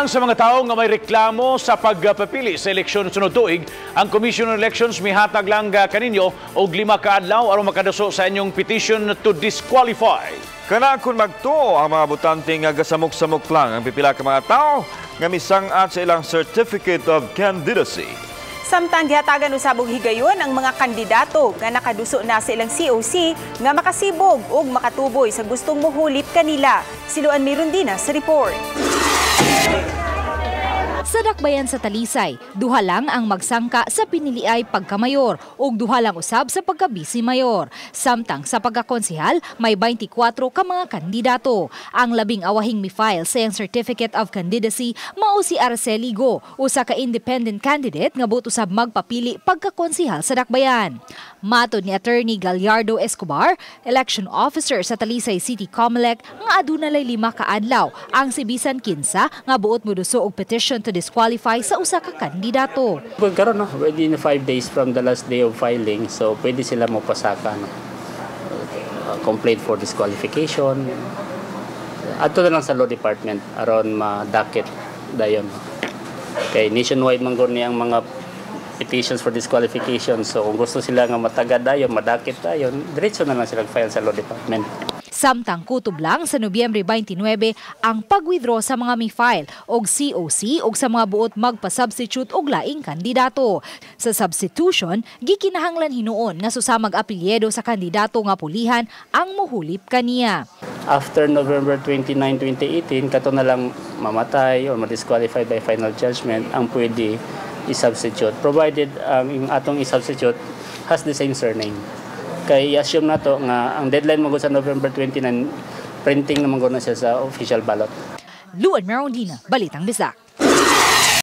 Alang sa mga tawo nga may reklamo sa pagpapili sa eleksyon sunod tuig, ang Commission on Elections mihatag lang kaninyo og 5 ka adlaw aron makaduso sa inyong petition to disqualify. Kana kung magtuo ang mga botante nga gasamok-samok lang ang pipila ka mga tao nga misang-at sa ilang Certificate of Candidacy. Samtang gihatagan usab og higayon ang mga kandidato nga nakaduso na sa ilang COC nga makasibog ug makatuboy sa gustong muhulip kanila. Si Luan Mirundina sa report. Sa dakbayan sa Talisay, duha lang ang magsangka sa piniliay pagkamayor ug duha lang usab sa pagkabisi mayor. Samtang sa pagkakonsehal, may 24 ka mga kandidato. Ang labing awahing mi-file sa iyang Certificate of Candidacy mao si Araceli Go, usa ka independent candidate nga buot usab magpapili pagkakonsehal sa dakbayan. Matod ni Attorney Gallardo Escobar, election officer sa Talisay City COMELEC, nga aduna lay 5 ka adlaw ang si bisan kinsa nga buot moduso og petition to disqualify sa usa ka kandidato. Well, karon no, within 5 days from the last day of filing, so pwede sila mo pasaka, no? Complaint for disqualification. Adto na lang sa law department aron madakit dayon. Kay nationwide man gud ni ang mga petitions for disqualification. So kung gusto sila nga matagad dayon, madakit dayon, diretso na lang sila file sa law department. Samtang kutob lang sa Nobyembre 29 ang pag-withdraw sa mga mi-file og COC og sa mga buot magpa-substitute og laing kandidato. Sa substitution, gikinahanglan hinuon nga susamag apelyido sa kandidato nga pulihan ang muhulip kaniya. After November 29, 2018, kato na lang mamatay or ma-disqualify by final judgment ang pwede i-substitute, provided ang atong i-substitute has the same surname. Kay i-assume na to nga ang deadline mo sa November 29, printing naman na siya sa official ballot. Luan Merondina, Balitang Bisdak.